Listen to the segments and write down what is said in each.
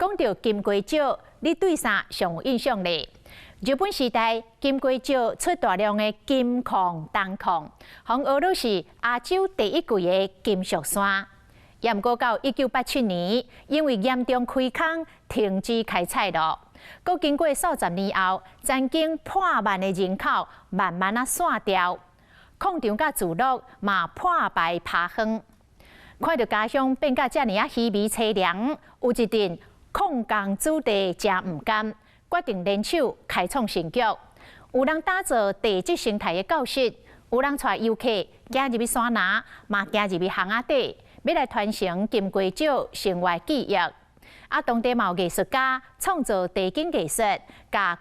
講到金瓜石，你對啥上有印象咧？日本時代，金瓜石出大量的金礦、銅礦，予訛說是亞洲第一貴的金屬山。也毋過到1987年，因為嚴重虧空，停止開採咯。閣經過數十年後，曾經破萬的人口慢慢仔散掉，礦場佮聚落嘛破敗趴荒。看著家鄉變甲遮爾仔稀微淒涼，有一陣礦工子弟誠毋甘，決定聯手開創新局。有人打造地質生態的教室，有人帶遊客行入去山林，嘛行入去巷仔底，欲來傳承金瓜石生活記憶。啊，當地嘛有藝術家創造地景藝術，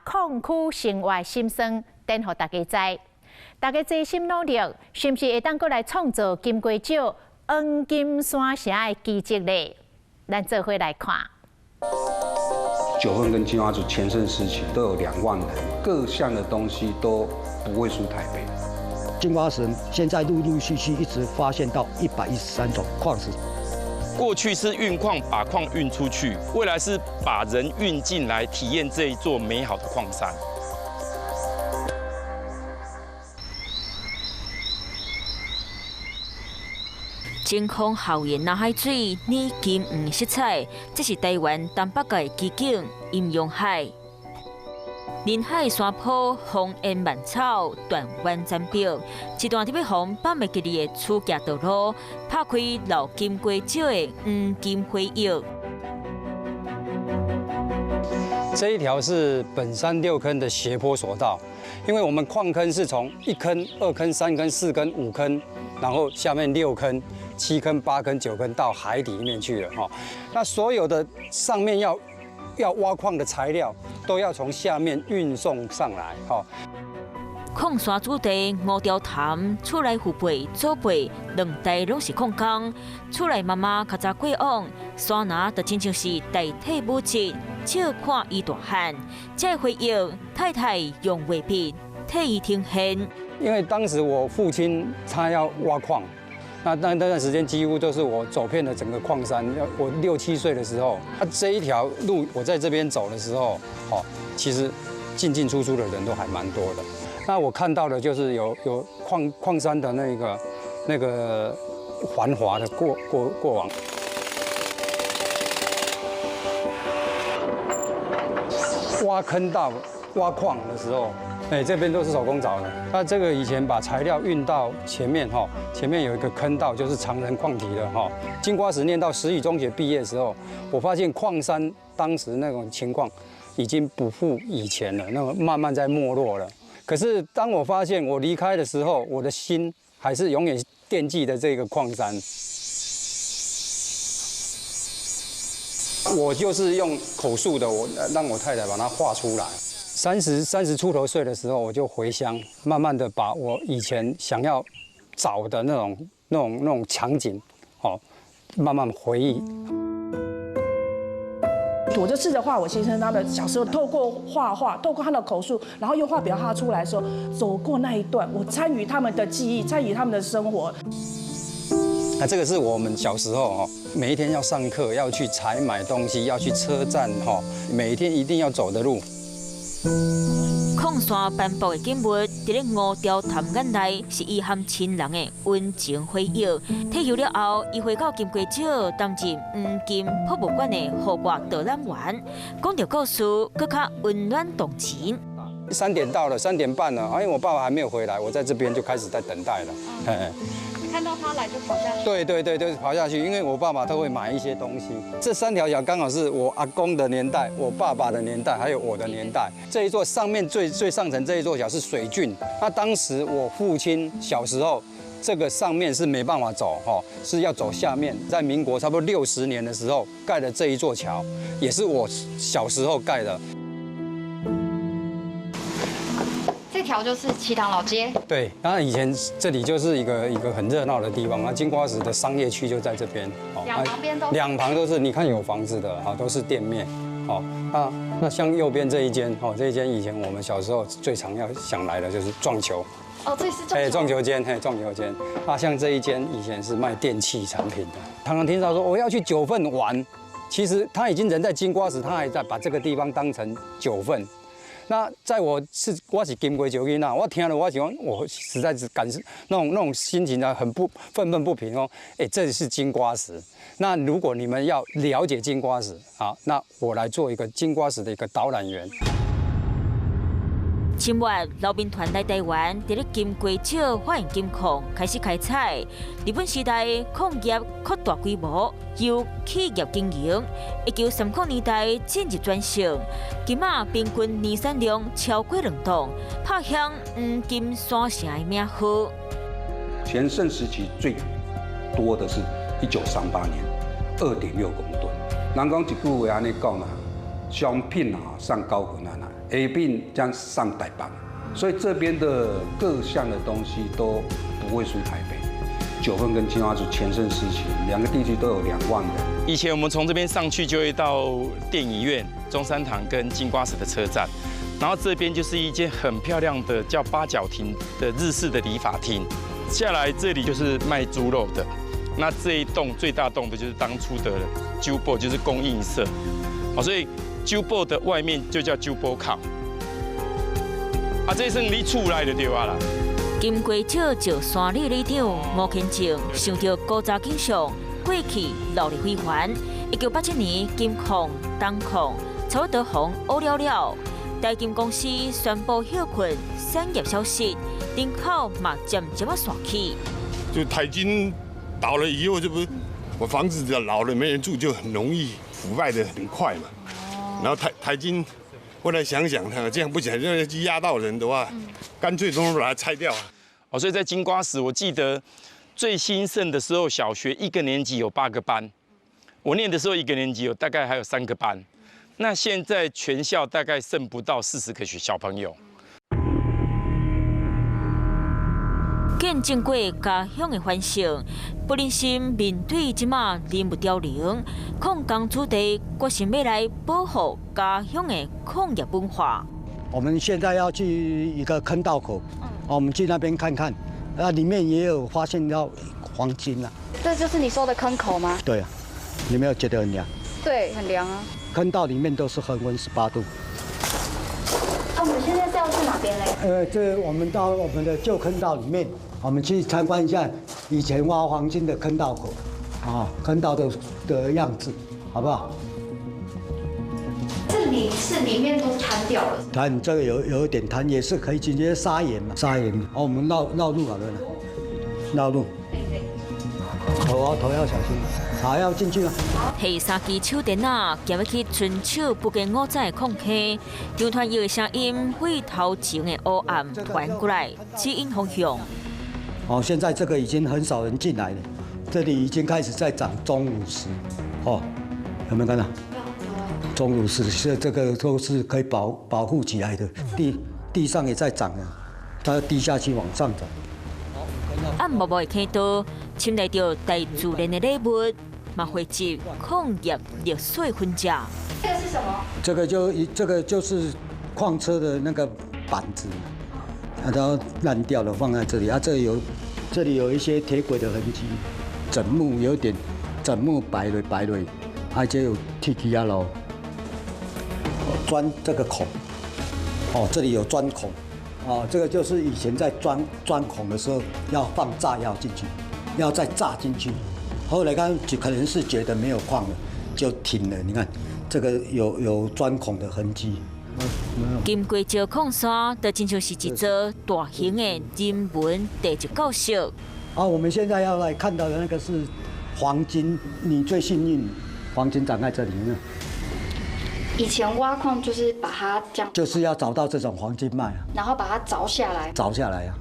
共礦區生活心酸展予大家知。大家齊心努力，是毋是會當閣來創造金瓜石黃金山城的奇蹟咧？咱做伙來看。九份跟金瓜石全盛時期都有2萬人，各項的東西都不會輸台北。金瓜石現在陸陸續續一直發現到113種礦石。過去是運礦，把礦運出去，未來是把人運進來，體驗這一座美好的礦山。晴空校園藍海水，染金黃色彩，這是台灣東北角的奇景——陰陽海。林海山坡，紅煙蔓草，斷彎斬壁，一段特別予放袂記得的出家道路，拍開老金瓜石的黃金回憶。這一條是本山六坑的斜坡索道，因為我們礦坑是從一坑、二坑、三坑、四坑、五坑，然後下面六坑、七坑、八坑、九坑到海底裡面去了哈。那所有的上面要挖礦的材料都要從下面運送上來哈。礦山子弟吳朝潭，厝內父輩、祖輩兩代攏是礦工，厝內媽媽較早過往，山林就親像是代替母親，照看伊大漢。這個回憶，太太用畫筆替伊呈現。因為當時我父親他要挖礦，那段時間幾乎都是我走遍了整個礦山。我六七歲的時候，啊這一條路我在這邊走的時候，哦，其實進進出出的人都還蠻多的。那我看到的就是有礦山的那個繁華的過往。挖坑道、挖礦的時候，哎，這邊都是手工鑿的。那這個以前把材料運到前面哈，前面有一個坑道，就是藏人礦體的哈。金瓜石念到石宇中學畢業的時候，我發現礦山當時那種情況已經不復以前了，那麼慢慢在沒落了。可是當我發現我離開的時候，我的心還是永遠惦記著這個礦山。我就是用口述的，我讓我太太把它畫出來。三十出頭歲的時候，我就回鄉，慢慢的把我以前想要找的那種場景，哦，慢慢回憶。我就試着畫我先生他的小時候，透過畫畫，透過他的口述，然後用畫筆畫出來的時候，走過那一段，我參與他們的記憶，參與他們的生活。那這個是我們小時候哦，每一天要上課，要去採買東西，要去車站哈，每天一定要走的路。礦山斑駁的景物，佇咧吳朝潭眼內是伊和親人的溫情回憶。退休了後，伊回到金瓜石擔任黃金博物館的戶外導覽員，講著故事，閣較溫暖動情。 3點到了，3點半了，因為我爸爸還沒有回來，我在這邊就開始在等待了。看到他來就跑下去。對對對對，跑下去，因為我爸爸都會買一些東西。這三條橋剛好是我阿公的年代、我爸爸的年代，還有我的年代。這一座上面最最上層這一座橋是水圳，那當時我父親小時候，這個上面是沒辦法走，哈，是要走下面。在民國差不多60年的時候蓋的這一座橋，也是我小時候蓋的。這條就是旗塘老街。對，當然以前這裡就是一個很熱鬧的地方啊，金瓜石的商業區就在這邊。兩旁邊都兩旁都是，你看有房子的哈，都是店面。哦，那像右邊這一間，哦，這一間以前我們小時候最常要想來的就是撞球。哦，這是哎，撞球間，嘿，撞球間。啊，像這一間以前是賣電器產品的，常常聽到說我要去九份玩，其实他已经人在金瓜石，他还在把这个地方当成九份。那在我是金瓜石囡仔，我听了我想，我实在是感那种心情啊，很不愤愤不平哦。哎，这里是金瓜石。那如果你们要了解金瓜石，好，那我来做一个金瓜石的一个导览员。清末劳民团来台湾，伫咧金瓜石发现金矿，开始开采。日本时代矿业扩大规模，由企业经营。1930年代进入转型，今仔平均年产量超过2吨，拍响黄金山城的名号。全盛时期最多的是1938年，2.6公吨。人講一句話按呢講啦，上品啊上高雄啊啦，下品將上台北，所以這邊的各項的東西都不會輸台北。九份跟金瓜石全盛時期，兩個地區都有2萬人。以前我們從這邊上去就會到電影院、中山堂跟金瓜石的車站，然後這邊就是一間很漂亮的叫八角亭的日式的理髮廳。下來這裡就是賣豬肉的，那這一棟最大棟的就是當初的酒鋪，就是供應社。好，所以酒鋪的外面就叫酒鋪口。啊，這算你厝內就對啊啦。金瓜石石山里里長吳乾正想著古早景象，過去落日非凡。1987年金礦、銅礦差不多予挖了了，台金公司宣布歇困，產業消失，人口嘛漸漸仔散去。就台金倒了以後，這不我房子老了沒人住，就很容易腐敗的很快嘛。然後台金後來想想，這樣不行，這樣壓到人的話，乾脆都把它拆掉。哦，所以在金瓜石，我記得最興盛的時候，小學一個年級有8個班，我念的時候一個年級有大概還有3個班，那現在全校大概剩不到40個小朋友。見證過家鄉的繁盛，不忍心面對這馬人物凋零，礦工子弟決心欲來保護家鄉的礦業文化。我們現在要去一個坑道口，我們去那邊看看，啊，裡面也有發現到黃金啊。這就是你說的坑口嗎？對啊，你沒有覺得很涼？對，很涼啊。坑道裡面都是恆溫18度。我們現在是要去哪邊嘞？這我們到我們的舊坑道裡面，我們去參觀一下以前挖黃金的坑道口，啊，坑道的樣子，好不好？這裡是裡面都坍掉了。坍，這個有一點坍，也是可以進去砂岩嘛，砂岩。哦，我們繞路好了，繞路。頭哦，頭要小心，好，要進去了。提三支手電仔，行入去春秋不經五載的礦坑，張傳耀的聲音對頭前的黑暗傳過來，指引方向。哦，現在這個已經很少人進來了，這裡已經開始在長鐘乳石，哦，有沒有看到？鐘乳石是這個都是可以保護起來的，地上也在長啊，它低下去往上長。暗暛暛的坑道，深內著大自然的禮物，嘛匯集礦業歷史痕跡。這個是什麼？這個就是礦車的那個板子，它都爛掉了，放在這裡。啊，這裡有一些鐵軌的痕跡，枕木有點枕木白了白了，而且有鐵枝仔囉，鑽這個孔，哦，這裡有鑽孔。哦，這個就是以前在鑽孔的時候要放炸藥進去，要再炸進去。後來剛就可能是覺得沒有礦了，就停了。你看這個有鑽孔的痕跡。金瓜石礦山就親像是一座大型的人文地質教室。啊，我們現在要來看到的那個是黃金，你最幸運，黃金長在這裡面。以前挖礦就是把它這樣，就是要找到這種黃金脈啊，然後把它鑿下來，鑿下來啊，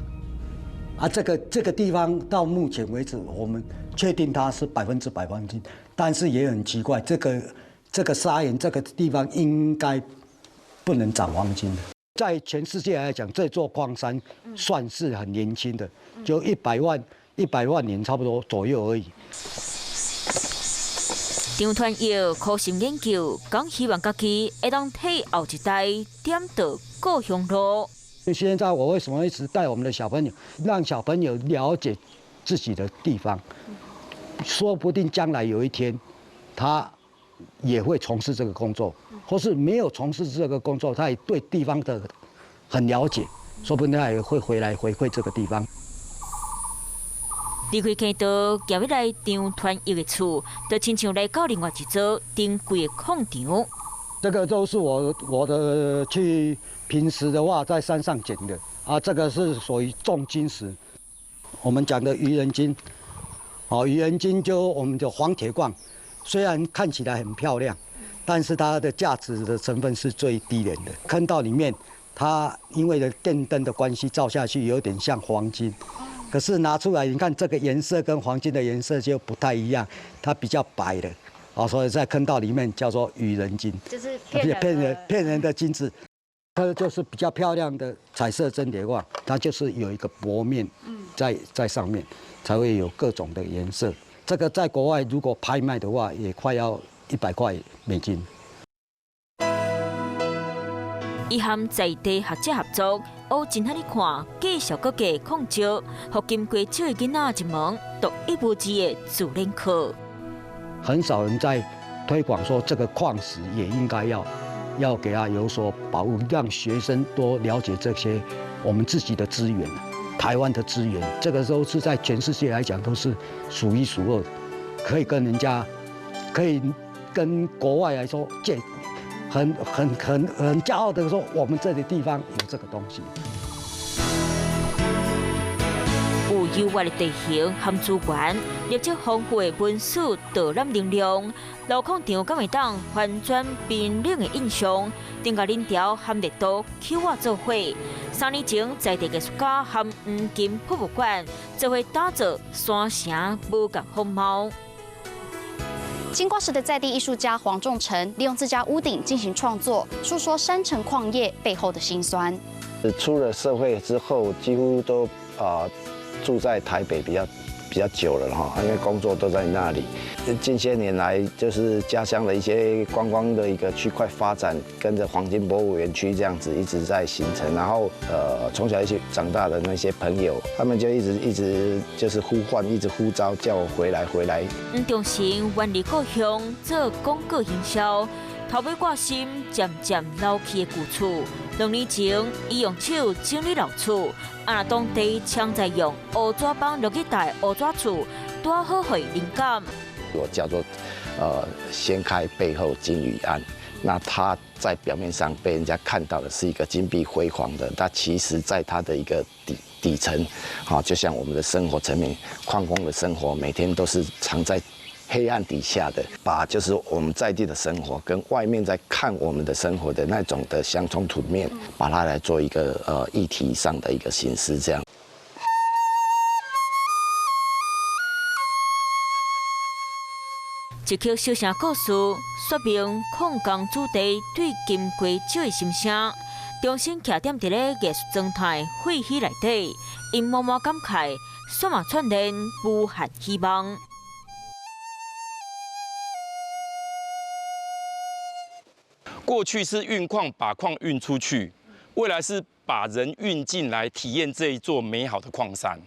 啊，這個地方到目前為止，我們確定它是100%黃金，但是也很奇怪，這個砂岩這個地方應該不能長黃金的。在全世界來講，這座礦山算是很年輕的，就100萬年差不多左右而已。張傳耀苦心研究，講希望家己會當替後一代點著故鄉路。現在我為什麼一直帶我們的小朋友，讓小朋友了解自己的地方，說不定將來有一天，他也會從事這個工作，或是沒有從事這個工作，他也對地方的很了解，說不定他也會回來回饋這個地方。離開坑道，行入來張傳玉的厝，就親像來到另外一座珍貴的礦場。這個都是我的去平時的話在山上撿的啊，這個是屬於重金石，我們講的愚人金，哦，愚人金就我們的黃鐵礦，雖然看起來很漂亮，但是它的價值的成分是最低廉的。坑道裡面，它因為的電燈的關係照下去有點像黃金。可是拿出來，你看這個顏色跟黃金的顏色就不太一樣，它比較白的，啊，所以在坑道裡面叫做愚人金，就是騙人的金子，它就是比較漂亮的彩色真鐵礦，它就是有一個薄面在上面，才會有各種的顏色。這個在國外如果拍賣的話，也快要100塊美金。伊和在地學者合作，烏真漢你看，繼續閣加礦石，予金瓜石的囡仔一門獨一無二的自然課。很少人在推廣說這個礦石也應該要給他有所保護，讓學生多了解這些我們自己的資源，台灣的資源，這個都是在全世界來講都是數一數二，可以跟人家，可以跟國外來說借。很驕傲的說，我們這裡地方有這個東西。有優越的地形和資源，累積豐富的文史導覽能量，老礦場敢會當翻轉冰冷的印象，定共人潮和熱度扣我做伙。3年前，在地藝術家和黃金博物館做伙打造山城無仝風貌。金瓜石的在地藝術家黃仲成利用自家屋頂進行創作，訴說山城礦業背後的辛酸。出了社會之後，幾乎都住在台北比較久了哈，因為工作都在那裡。近些年來，就是家鄉的一些觀光的一個區塊發展，跟着黃金博物園區這樣子一直在形成。然後，從小一起長大的那些朋友，他們就一直就是呼喚，一直呼召，叫我回來回來。黃仲成遠離故鄉做廣告營銷，頭尾掛心漸漸老去的舊厝。2年前，伊用手整理老厝，啊，當地搶在用烏紙幫落去蓋烏紙厝，拄好予伊靈感。我叫做，掀開背後金與暗。那它在表面上被人家看到的是一個金碧輝煌的，但其實在它的一個底層，就像我們的生活層面，礦工的生活，每天都是藏在黑暗底下的，把就是我們在地的生活跟外面在看我們的生活的那種的相衝突面，把它來做一個議題上的一個形式，這樣。一曲小城故事，說明礦工子弟對金瓜石的心聲，重新徛踮佇咧藝術狀態廢墟內底，𪜶滿滿感慨，煞嘛串聯無限希望。過去是運礦，把礦運出去，未來是把人運進來，體驗這一座美好的礦山。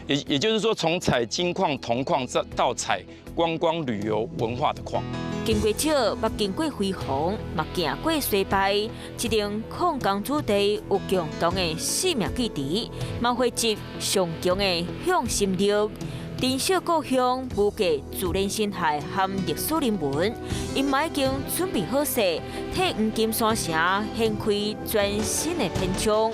也就是說，從採金礦、銅礦再到採觀光旅遊文化的礦。金瓜石捌經過輝煌，嘛行過衰敗，這間礦工子弟有共同的使命記憶，嘛匯集上強的向心力。珍惜故鄉無價自然生態和歷史人文，𪜶嘛已經準備好勢，替黃金山城掀開全新的篇章。